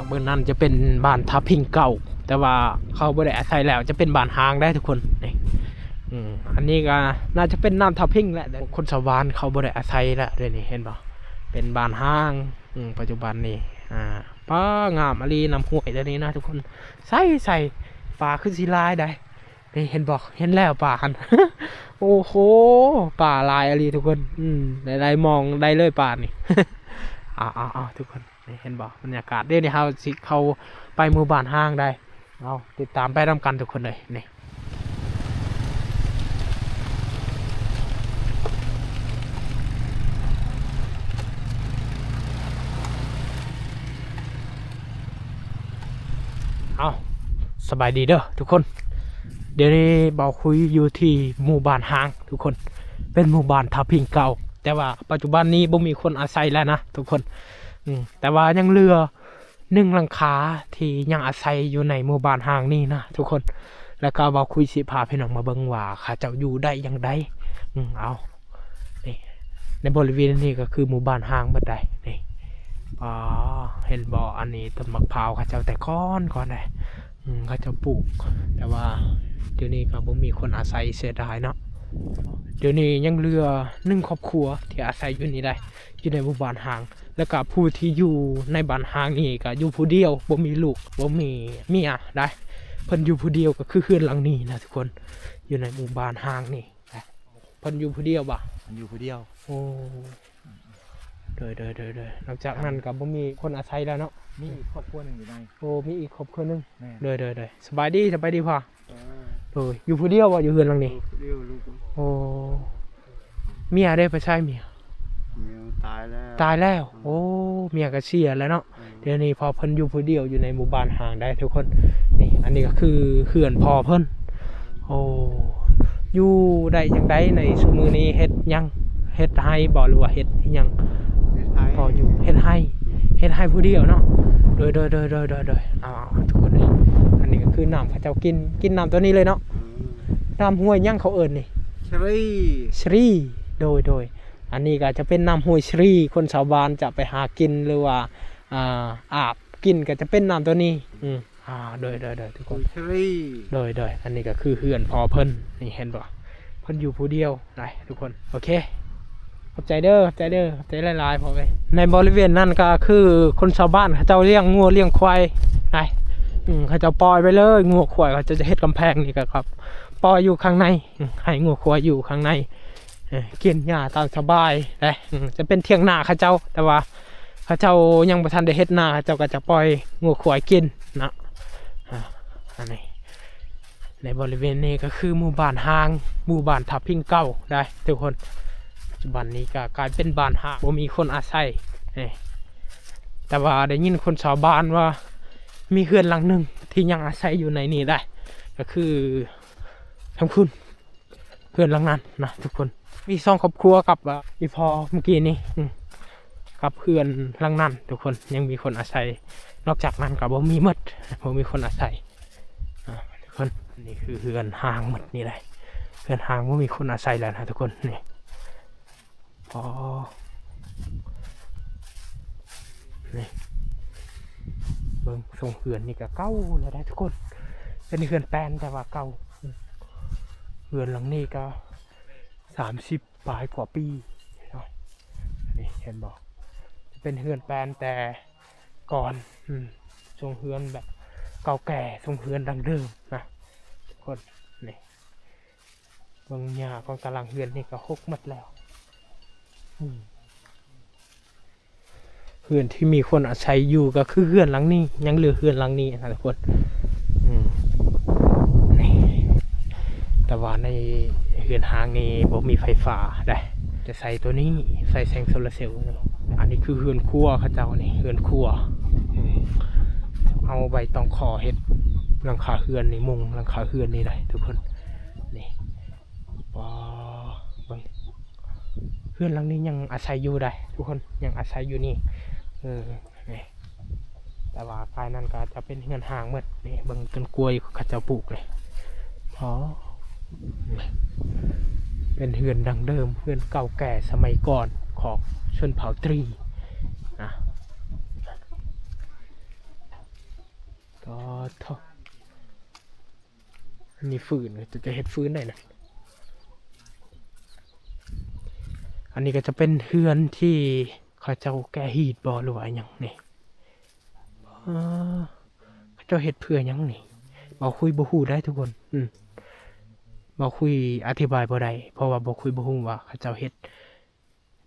ເບື້ອງນັ້ນຈະເປັນບ້ານທ່າພິງເກົ່າ ແຕ່ວ່າເຂົາບໍ່ໄດ້ອາໄສແລ້ວ ຈະເປັນບ້ານຮ້າງໄດ໋ທຸກຄົນ. ນີ້ ອືມ ອັນນີ້ກໍໜ້າຈະເປັນນ້ຳທ່າພິງແຫຼະ ແຕ່ຄົນຊາວບ້ານເຂົາບໍ່ໄດ້ອາໄສແລ້ວ ດຽວນີ້ເຫັນບໍ່ ເປັນບ້ານຮ້າງ. ອືມ ປັດຈຸບັນນີ້ ອ່າ ປາ ງາມອີ່ຫຼີ ນ້ຳຫ້ວຍດຽວນີ້ນະທຸກຄົນ ໃສໆ ປາຄືຊິຫຼາຍໄດ໋. ນີ້ເຫັນບໍ່ ເຫັນແລ້ວປາຫັ້ນ ໂອ້ໂຫ ປາຫຼາຍອີ່ຫຼີທຸກຄົນ. ອືມ ຫຼາຍໆ ມອງໄດ້ເລີຍປານີ້. ເອົາໆໆ ທຸກຄົນ ນີ້ເຫັນບໍ່ ບັນຍາກາດ. ດຽວນີ້ເຮົາຊິເຂົ້າໄປໝູ່ບ້ານຮ້າງໄດ໋. ເອົາ ຕິດຕາມໄປນຳກັນທຸກຄົນເອີຍ. ນີ້ ເອົາ ສະບາຍດີເດີທຸກຄົນ. ດຽວນີ້ບ່າວຄຸຍຢູ່ທີ່ໝູ່ບ້ານຮ້າງທຸກຄົນ ເປັນໝູ່ບ້ານທ່າພິງເກົ່າ ແຕ່ວ່າປັດຈຸບັນນີ້ບໍ່ມີຄົນອາໄສແລ້ວນະທຸກຄົນ. ອືມ ແຕ່ວ່າຍັງເຫຼືອ ໜຶ່ງຫຼັງຄາທີ່ຍັງອາໄສຢູ່ໃນໝູ່ບ້ານຮ້າງນີ້ນະທຸກຄົນ. ແລ້ວກໍບ່າວຄຸຍຊິພາພີ່ນ້ອງມາເບິ່ງວ່າເຂົາເຈົ້າຢູ່ໄດ້ຈັ່ງໃດ. ອືມ ເອົາ ນີ້ ໃນບໍລິເວນນີ້ກໍຄືໝູ່ບ້ານຮ້າງໝົດໃດ໋. ນີ້ ອໍ ເຫັນບໍ່ ອັນນີ້ຕົ້ນໝາກພ້າວເຂົາເຈົ້າແຕ່ກ່ອນກ່ອນໃດ໋. ອືມ ເຂົາເຈົ້າປູກ ແຕ່ວ່າດຽວນີ້ກໍບໍ່ມີຄົນອາໄສ ເສຍດາຍເນາະ. ດຽວນີ້ຍັງເຫຼືອໜຶ່ງຄອບຄົວທີ່ອາໄສຢູ່ນີ້ໄດ໋ ຢູ່ໃນໝູ່ບ້ານຮ້າງ. ແລ້ວກະຜູ້ທີ່ຢູ່ໃນບ້ານຮ້າງນີ້ກະຢູ່ຜູ້ດຽວ ບໍ່ມີລູກ ບໍ່ມີເມຍໄດ໋ ເພິ່ນຢູ່ຜູ້ດຽວ ກະຄືເຮືອນຫຼັງນີ້ນະທຸກຄົນ ຢູ່ໃນໝູ່ບ້ານຮ້າງນີ້. ເພິ່ນຢູ່ຜູ້ດຽວບໍ່? ເພິ່ນຢູ່ຜູ້ດຽວ. ໂອ້ ໂດຍໆໆໆ ຫຼັງຈາກນັ້ນກະບໍ່ມີຄົນອາໄສແລ້ວເນາະ. ມີອີກຄອບຄົວໜຶ່ງຢູ່ໃນ. ໂອ້ ມີອີກຄອບຄົວໜຶ່ງ. ແມ່ນ. ໂດຍໆໆ ສະບາຍດີ ສະບາຍດີພໍ່. ເອີ ໂດຍ ຢູ່ຜູ້ດຽວບໍ່ ຢູ່ເຮືອນຫຼັງນີ້? ຢູ່ຜູ້ດຽວລູກ. ໂອ້ ເມຍເດ້ ໄປໃສເມຍ? ເມຍຕາຍແລ້ວ. ຕາຍແລ້ວ. ອືມ ໂອ້ ເມຍກໍເສຍແລ້ວເນາະ. ອືມ ດຽວນີ້ພໍ່ເພິ່ນຢູ່ຜູ້ດຽວຢູ່ໃນໝູ່ບ້ານຮ້າງໄດ໋ທຸກຄົນ. ນີ້ ອັນນີ້ກໍຄືເຮືອນພໍ່ເພິ່ນ. ໂອ້ ຢູ່ໄດ້ຈັ່ງໃດໃນຊຸມື້ນີ້ ເຮັດຫຍັງ ເຮັດໄຮ່ບໍ່ ຫຼືວ່າເຮັດອີ່ຫຍັງ? ເຮັດໄຮ່. ພໍຢູ່ ເຮັດໄຮ່ ເຮັດໄຮ່ຜູ້ດຽວເນາະ. ໂດຍໆໆໆໆ ເອົາໆ ທຸກຄົນເອີຍ ອັນນີ້ກໍຄືນ້ຳເຂົາເຈົ້າກິນ ກິນນ້ຳຕົວນີ້ເລີຍເນາະ. ອືມ ນ້ຳຫ້ວຍຫຍັງເຂົາເອີ້ນນີ້? ສະຣີ. ສະຣີ. ໂດຍໆ ອັນນີ້ກໍຈະເປັນນ້ຳຫ້ວຍສະຣີ ຄົນຊາວບ້ານຈະໄປຫາກິນ ຫຼືວ່າ ອ່າ ອາບກິນກໍຈະເປັນນ້ຳຕົວນີ້. ອືມ ອ່າ ໂດຍໆໆ ທຸກຄົນ ສະຣີ. ໂດຍໆ ອັນນີ້ກໍຄືເຮືອນພໍ່ເພິ່ນ ນີ້ເຫັນບໍ່ ເພິ່ນຢູ່ຜູ້ດຽວໄດ໋ທຸກຄົນ. ໂອເຄ ຂອບໃຈເດີ ຂອບໃຈເດີ ຂອບໃຈຫຼາຍໆ ພໍ່ເອີຍ. ໃນບໍລິເວນນັ້ນກໍຄືຄົນຊາວບ້ານເຂົາເຈົ້າລ້ຽງງົວລ້ຽງຄວາຍໄດ໋. ອືມ ເຂົາເຈົ້າປ່ອຍໄປເລີຍ ງົວຄວາຍ ເຂົາເຈົ້າຈະເຮັດກຳແພງນີ້ກໍ ກໍປ່ອຍຢູ່ຂ້າງໃນ ອືມ ໃຫ້ງົວຄວາຍຢູ່ຂ້າງໃນ ເອີ ກິນຫຍ້າຕາມສະບາຍເດ້. ອືມ ຈະເປັນຖຽງນາເຂົາເຈົ້າ ແຕ່ວ່າເຂົາເຈົ້າຍັງບໍ່ທັນໄດ້ເຮັດນາ ເຂົາເຈົ້າກໍຈະປ່ອຍງົວຄວາຍກິນເນາະ. ອາ ອັນນີ້ ໃນບໍລິເວນນີ້ກໍຄືໝູ່ບ້ານຮ້າງ ໝູ່ບ້ານທ່າພິງເກົ່າໄດ໋ທຸກຄົນ. ປັດຈຸບັນນີ້ກໍກາຍເປັນບ້ານຮ້າງ ບໍ່ມີຄົນອາໄສ. ເອີ ແຕ່ວ່າໄດ້ຍິນຄົນຊາວບ້ານວ່າ ມີເຮືອນຫຼັງໜຶ່ງທີ່ຍັງອາໄສຢູ່ໃນນີ້ໄດ໋ ກໍຄືທາງພຸ້ນ ເຮືອນຫຼັງນັ້ນນະທຸກຄົນ. ມີສອງຄອບຄົວກັບ ອາ ອີ່ພໍ່ເມື່ອກີ້ນີ້ ອືມ ກັບເຮືອນຫຼັງນັ້ນທຸກຄົນ ຍັງມີຄົນອາໄສ. ນອກຈາກນັ້ນກໍບໍ່ມີໝົດ ບໍ່ມີຄົນອາໄສ ອາ ທຸກຄົນ. ນີ້ຄືເຮືອນຮ້າງໝົດນີ້ແຫຼະ ເຮືອນຮ້າງບໍ່ມີຄົນອາໄສແລ້ວນະທຸກຄົນ. ນີ້ ອໍ ນີ້ ເບິ່ງ ຊົງເຮືອນນີ້ກໍເກົ່າແລ້ວໄດ໋ທຸກຄົນ ເປັນເຮືອນແປ້ນແຕ່ວ່າເກົ່າ. ເຮືອນຫຼັງນີ້ກໍສາມສິບປາຍກວ່າປີເນາະ. ນີ້ເຫັນບໍ່ ເປັນເຮືອນແປ້ນແຕ່ກ່ອນ. ອືມ ຊົງເຮືອນແບບເກົ່າແກ່ ຊົງເຮືອນດັ້ງເດີມນະທຸກຄົນ. ນີ້ ເບິ່ງຫຍ້າຂອງຕາລ່າງເຮືອນນີ້ກໍຫົກໝົດແລ້ວ. ອືມ ເຮືອນທີ່ມີຄົນອາໄສຢູ່ກໍຄືເຮືອນຫຼັງນີ້ ຍັງເຫຼືອເຮືອນຫຼັງນີ້ນະທຸກຄົນ. ອືມ ນີ້ ແຕ່ວ່າໃນເຮືອນຮ້າງນີ້ບໍ່ມີໄຟຟ້າໃດ໋ ຈະໃຊ້ໂຕນີ້ ໃຊ້ແສງໂຊລາເຊວ. ອັນນີ້ຄືເຮືອນຄົວເຂົາເຈົ້ານີ້ ເຮືອນຄົວ. ອືມ ເອົາໃບຕອງຂໍເຮັດຫຼັງຄາເຮືອນນີ້ ມຸງຫຼັງຄາເຮືອນນີ້ໄດ໋ທຸກຄົນ. ນີ້ ວ້າ ເບິ່ງ ເຮືອນຫຼັງນີ້ຍັງອາໄສຢູ່ໄດ໋ທຸກຄົນ ຍັງອາໄສຢູ່ນີ້. ເອີ ນີ້ ແຕ່ວ່າກາຍນັ້ນກໍຈະເປັນເຮືອນຮ້າງໝົດ. ນີ້ ເບິ່ງຕົ້ນກ້ວຍເຂົາເຈົ້າປູກເລີຍ. ອໍ ເປັນເຮືອນດັ້ງເດີມ ເຮືອນເກົ່າແກ່ສະໄໝກ່ອນຂອງຊົນເຜົ່າຕຣີນະ. ປາດໂທ້ ອັນນີ້ຟືນ ເຂົາເຈົ້າຈະເຮັດຟືນໄດ້ນະ. ອັນນີ້ກໍຈະເປັນເຮືອນທີ່ເຂົາເຈົ້າແກະຮີດບໍ ຫຼືວ່າຫຍັງນີ້. ເອີ ເຂົາເຈົ້າເຮັດເພື່ອຫຍັງນີ້ ບ່າວຄຸຍບໍ່ຮູ້ໄດ໋ທຸກຄົນ. ອືມ ບ່າວຄຸຍອະທິບາຍບໍ່ໄດ້ ເພາະວ່າບ່າວຄຸຍບໍ່ຮູ້ວ່າເຂົາເຈົ້າເຮັດ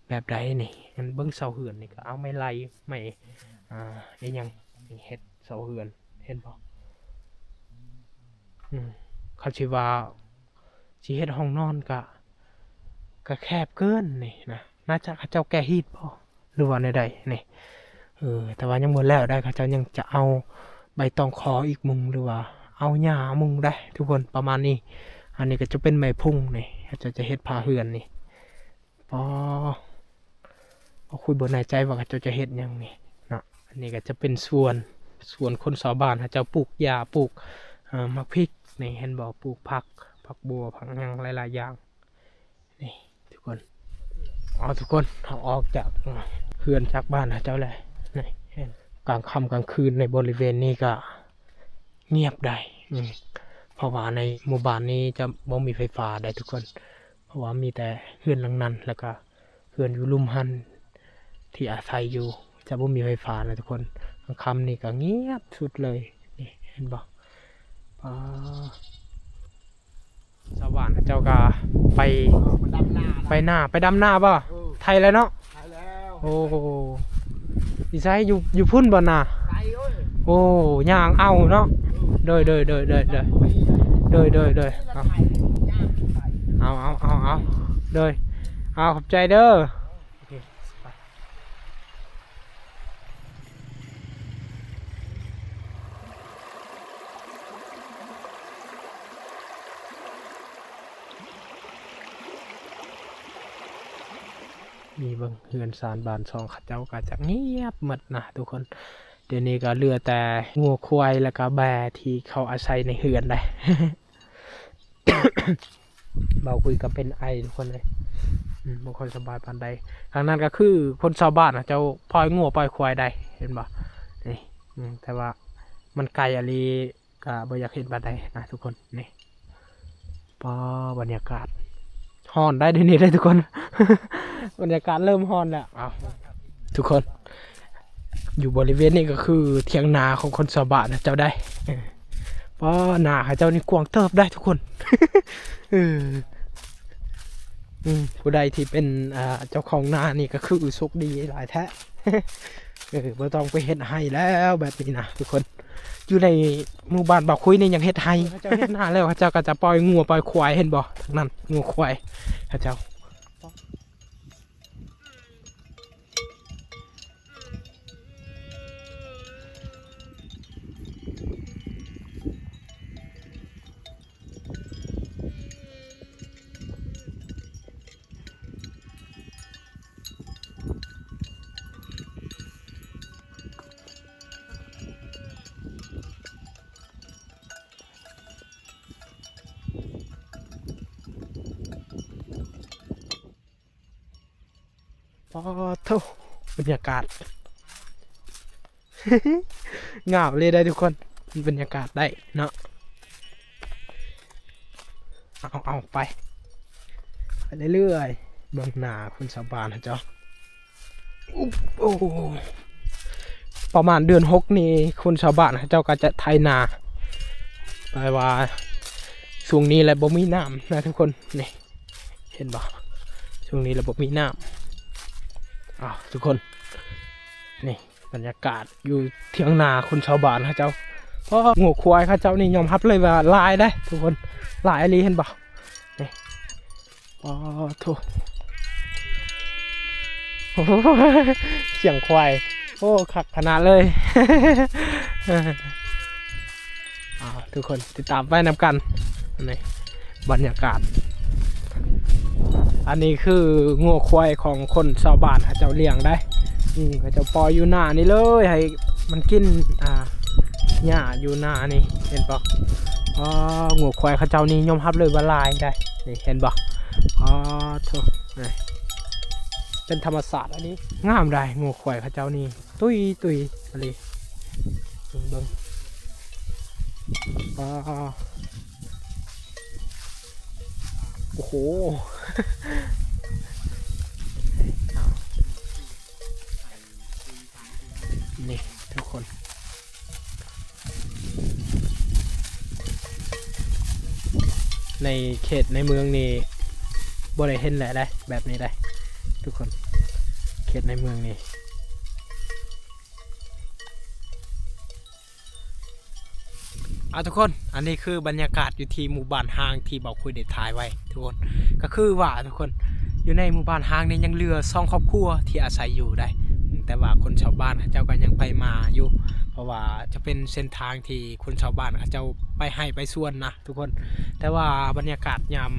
ແບບໃດນີ້. ອັນເບິ່ງເສົາເຮືອນນີ້ກໍເອົາໄມ້ໄລ່ ໄມ້ ອ່າ ອີຫຍັງ ເຮັດເສົາເຮືອນ ເຫັນບໍ່? ອືມ ຄັນຊິວ່າຊິເຮັດຫ້ອງນອນກໍ ກໍແຄບເກີນນີ້ນະ. ໜ້າຈະເຂົາເຈົ້າແກະຮີດບໍ່ ຫຼືວ່າແນວໃດນີ້. ເອີ ແຕ່ວ່າຍັງບໍ່ແລ້ວໄດ໋ ເຂົາເຈົ້າຍັງຈະເອົາໃບຕອງຂໍອີກມຸງ ຫຼືວ່າເອົາຫຍ້າມຸງໄດ໋ທຸກຄົນ ປະມານນີ້. ອັນນີ້ກໍຈະເປັນໄມ້ພຸງນີ້ ເຂົາເຈົ້າຈະເຮັດຝາເຮືອນນີ້. ປໍ ບໍ່ ບໍ່ ຄຸຍບໍ່ແນ່ໃຈວ່າເຂົາເຈົ້າຈະເຮັດຫຍັງນີ້ເນາະ. ອັນນີ້ກໍຈະເປັນສວນ ສວນຄົນຊາວບ້ານເຂົາເຈົ້າປູກຫຍ້າ ປູກ ເອີ ໝາກພິກນີ້ ເຫັນບໍ່? ປູກຜັກ ຜັກບົວ ຜັກຫຍັງຫຼາຍໆຢ່າງນີ້ທຸກຄົນ. ເອົາ ທຸກຄົນ ເຮົາອອກຈາກເຮືອນຈາກບ້ານເຂົາເຈົ້າແລ້ວນີ້. ເຫັນ ກາງຄ່ຳກາງຄືນໃນບໍລິເວນນີ້ກໍງຽບໄດ໋ ອືມ ເພາະວ່າໃນໝູ່ບ້ານນີ້ຈະບໍ່ມີໄຟຟ້າໄດ໋ທຸກຄົນ. ເພາະວ່າມີແຕ່ເຮືອນຫຼັງນັ້ນ ແລ້ວກະເຮືອນຢູ່ລຸ່ມຫັ້ນທີ່ອາໄສຢູ່ ຈະບໍ່ມີໄຟຟ້ານະທຸກຄົນ. ກາງຄ່ຳນີ້ກໍງຽບສຸດເລີຍ ນີ້ເຫັນບໍ່? ປາ ຊາວບ້ານເຂົາເຈົ້າກໍໄປ ເອີ ໄປດຳນາ ໄປນາ ໄປດຳນາບໍ່? ເອີ ໄຖແລ້ວເນາະ ໄຖແລ້ວ. ໂອ້ ຢູ່ໃສ? ຢູ່ ຢູ່ພຸ້ນບໍ່ນາ? ໄກເອີຍ ໂອ້ ຍ່າງເອົາເນາະ. ເອີ ໂດຍ ໂດຍ ໂດຍ ໂດຍ ໂດຍ ໂດຍ ໂດຍ ໂດຍ ເອົາ ເອົາ ເອົາ ເອົາ ເອົາ ໂດຍ ເອົາ ຂອບໃຈເດີ. ໂອເຄ ໄປ. ນີ້ເບິ່ງເຮືອນຊານບ້ານຊ່ອງເຂົາເຈົ້າກໍຈະງຽບໝົດນະທຸກຄົນ. ດຽວນີ້ກໍເຫຼືອແຕ່ງົວຄວາຍ ແລ້ວກໍແບ້ທີ່ເຂົາອາໄສໃນເຮືອນໄດ໋. ເວົ້າຄຸຍກໍເປັນໄອທຸກຄົນເອີຍ ອືມ ບໍ່ຄ່ອຍສະບາຍປານໃດ. ທາງນັ້ນກໍຄືຄົນຊາວບ້ານເຂົາເຈົ້າປ່ອຍງົວປ່ອຍຄວາຍໄດ໋ ເຫັນບໍ່? ນີ້ ອືມ ແຕ່ວ່າມັນໄກອີ່ຫຼີ ກໍບໍ່ຢາກເຫັນປານໃດນະທຸກຄົນ. ນີ້ ປາ ບັນຍາກາດ ຮ້ອນໄດ໋ ດຽວນີ້ໄດ໋ທຸກຄົນ ບັນຍາກາດເລີ່ມຮ້ອນແລ້ວ. ເອົາ ທຸກຄົນ ຢູ່ບໍລິເວນນີ້ກໍຄືຖຽງນາຂອງຄົນຊາວບ້ານເຂົາເຈົ້າໄດ໋. ເອີ ປາ ນາເຂົາເຈົ້ານີ້ກວ້າງເຕີບໄດ໋ທຸກຄົນ. ເອີ ອືມ ຜູ້ໃດທີ່ເປັນ ອ່າ ເຈົ້າຂອງນານີ້ກໍຄືໂຊກດີຫຼາຍແທ້. ເອີ ບໍ່ຕ້ອງໄປເຮັດໄຮ່ແລ້ວແບບນີ້ນະທຸກຄົນ. ຢູ່ໃນໝູ່ບ້ານບ່າວຄຸຍນີ້ຍັງເຮັດໄຮ່ ເຂົາເຈົ້າເຮັດນາແລ້ວ ເຂົາເຈົ້າກໍຈະປ່ອຍງົວປ່ອຍຄວາຍ ເຫັນບໍ່? ທາງນັ້ນງົວຄວາຍເຂົາເຈົ້າ. ປາໂທ້ ບັນຍາກາດ ງາມເລີຍໄດ໋ທຸກຄົນ ບັນຍາກາດໄດ້ເນາະ. ເອົາ ເອົາ ໄປ ໄປເລື້ອຍໆ ເບິ່ງນາຄົນຊາວບ້ານເຂົາເຈົ້າ. ອຸບ ໂອ້ ປະມານເດືອນຫົກນີ້ ຄົນຊາວບ້ານເຂົາເຈົ້າກໍຈະໄຖນາ ແປວ່າຊ່ວງນີ້ແຫຼະບໍ່ມີນ້ຳນະທຸກຄົນ. ນີ້ ເຫັນບໍ່? ຊ່ວງນີ້ລະບໍ່ມີນ້ຳ. ອ້າວ ທຸກຄົນ ນີ້ບັນຍາກາດຢູ່ຖຽງນາຄົນຊາວບ້ານເຂົາເຈົ້າ. ເພາະງົວຄວາຍເຂົາເຈົ້ານີ້ຍອມຮັບເລີຍວ່າຫຼາຍເດ້ທຸກຄົນ ຫຼາຍອີ່ຫຼີ ເຫັນບໍ່? ນີ້ ປາໂທ້ ສຽງຄວາຍ ໂອ້ ຄັກຂະໜາດເລີຍ. ອ້າວ ທຸກຄົນຕິດຕາມໄປນຳກັນ. ນີ້ບັນຍາກາດ ອັນນີ້ຄືງົວຄວາຍຂອງຄົນຊາວບ້ານເຂົາເຈົ້າລ້ຽງໄດ໋. ນີ້ເຂົາເຈົ້າປ່ອຍຢູ່ໜ້ານີ້ເລີຍ ໃຫ້ມັນກິນ ອ່າ ຫຍ້າຢູ່ໜ້ານີ້ ເຫັນບໍ່? ອໍ ງົວຄວາຍເຂົາເຈົ້ານີ້ຍອມຮັບເລີຍວ່າຫຼາຍໄດ໋ ນີ້ເຫັນບໍ່? ອໍ ໂທ້ ນີ້ເປັນທຳມະຊາດອັນນີ້ ງາມໄດ໋. ງົວຄວາຍເຂົາເຈົ້ານີ້ ຕຸ້ຍໆ ອີ່ຫຼີ ເບິ່ງ ເບິ່ງ ວ້າວ ໂອ້ໂຫ ນີ້ທຸກຄົນ ໃນເຂດໃນເມືອງນີ້ບໍ່ໄດ້ເຫັນແຫຼະໄດ໋ ແບບນີ້ໄດ໋ທຸກຄົນ ເຂດໃນເມືອງນີ້. ເອົາທຸກຄົນ ອັນນີ້ຄືບັນຍາກາດຢູ່ທີ່ໝູ່ບ້ານຮ້າງທີ່ບ່າວຄຸຍໄດ້ຖ່າຍໄວ້ທຸກຄົນ ກໍຄືວ່າທຸກຄົນ ຢູ່ໃນໝູ່ບ້ານຮ້າງນີ້ຍັງເຫຼືອສອງຄອບຄົວທີ່ອາໄສຢູ່ໄດ໋ ແຕ່ວ່າຄົນຊາວບ້ານເຂົາເຈົ້າກໍຍັງໄປມາຢູ່ ເພາະວ່າຈະເປັນເສັ້ນທາງທີ່ຄົນຊາວບ້ານເຂົາເຈົ້າໄປໄຮ່ໄປສວນນະທຸກຄົນ ແຕ່ວ່າບັນຍາກາດຍາມ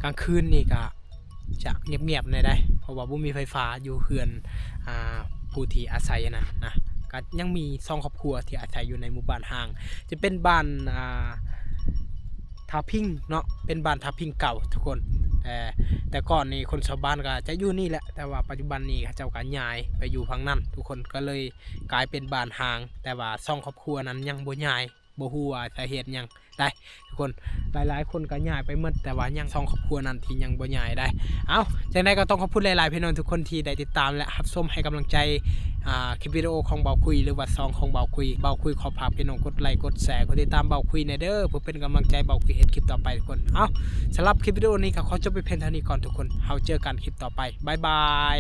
ກາງຄືນນີ້ກໍ ຈະງຽບໆແດ່ໄດ໋ ເພາະວ່າບໍ່ມີໄຟຟ້າຢູ່ເຮືອນ ອ່າ ຜູ້ທີ່ອາໄສອັນນັ້ນນະ ກໍຍັງມີສອງຄອບຄົວທີ່ອາໄສຢູ່ໃນໝູ່ບ້ານຮ້າງ ຈະເປັນບ້ານ ອ່າ ທ່າພິງເນາະ ເປັນບ້ານທ່າພິງເກົ່າທຸກຄົນ ແຕ່ ແຕ່ກ່ອນນີ້ຄົນຊາວບ້ານກໍຈະຢູ່ນີ້ແຫຼະ ແຕ່ວ່າປັດຈຸບັນນີ້ເຂົາເຈົ້າກໍຍ້າຍໄປຢູ່ຝັ່ງນັ້ນທຸກຄົນ ກໍເລີຍກາຍເປັນບ້ານຮ້າງ ແຕ່ວ່າສອງຄອບຄົວນັ້ນຍັງບໍ່ຍ້າຍ ບໍ່ຮູ້ວ່າສາເຫດຫຍັງໄດ໋ທຸກຄົນ ຫຼາຍໆຄົນກໍຍ້າຍໄປໝົດ ແຕ່ວ່າຍັງສອງຄອບຄົວນັ້ນທີ່ຍັງບໍ່ຍ້າຍໄດ໋. ເອົ້າ ຈັ່ງໃດກໍຕ້ອງຂອບຄຸນຫຼາຍໆ ພີ່ນ້ອງທຸກຄົນທີ່ໄດ້ຕິດຕາມ ແລະ ຮັບຊົມໃຫ້ກຳລັງໃຈ ອ່າ ຄລິບວິດີໂອຂອງບ່າວຄຸຍ ຫຼືວ່າຊ່ອງຂອງບ່າວຄຸຍ. ບ່າວຄຸຍຂໍຝາກພີ່ນ້ອງກົດໄລກົດແຊ ກົດຕິດຕາມບ່າວຄຸຍແດ່ເດີ ເພື່ອເປັນກຳລັງໃຈບ່າວຄຸຍເຮັດຄລິບຕໍ່ໄປທຸກຄົນ. ເອົ້າ ສຳລັບຄລິບວິດີໂອນີ້ກໍຂໍຈົບໄປພຽງເທົ່ານີ້ກ່ອນທຸກຄົນ. ເຮົາເຈີກັນຄລິບຕໍ່ໄປ. ບາຍບາຍ.